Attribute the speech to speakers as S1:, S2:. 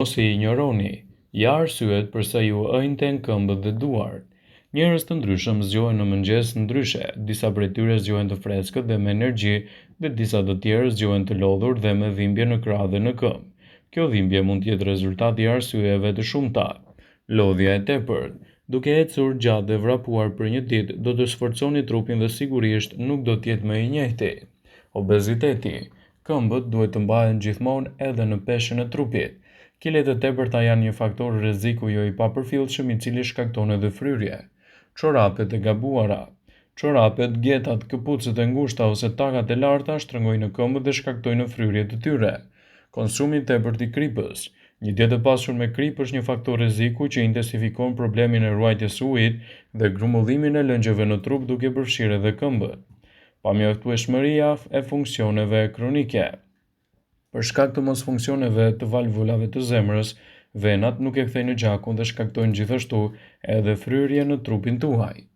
S1: Mos i injoroni. Ja arsyet përse ju ënjten këmbët dhe duart. Njerëz të ndryshëm zgjohen në mëngjes ndryshe, disa prej tyre zgjohen të freskët dhe me energji dhe disa të tjerë zgjohen të lodhur dhe me dhimbje në krahë dhe në këmbë. Kjo dhimbje mund të jetë rezultat i arsyeve të shumta. Lodhja e tepërt. Duke ecur gjatë dhe vrapuar për një ditë, do të sforconi trupin dhe sigurisht nuk do të jetë më i njëjti. Obeziteti. Këmbët duhet të mbahen gjithmonë edhe në peshën e trupit. Kilet e tepërta janë një faktor rreziku jo i papërfillshëm i cili shkakton edhe fryrje. Çorapet e gabuara. Çorapet, getat, këpucët e ngushta ose takat e larta shtrëngojnë këmbët dhe shkaktojnë fryrje të tyre. Konsumi i tepërt i kripës. Një dietë e pasur me kripë është një faktor rreziku që intensifikon problemin e ruajtjes së ujit dhe grumbullimin e lëngjeve në trup duke përfshirë edhe këmbët. Pamjaftueshmëria e funksioneve kronike. Për shkak të mosfunksioneve të valvulave të zemrës, venat nuk e kthejnë gjakun dhe shkaktojnë gjithashtu edhe fryrje në trupin tuaj.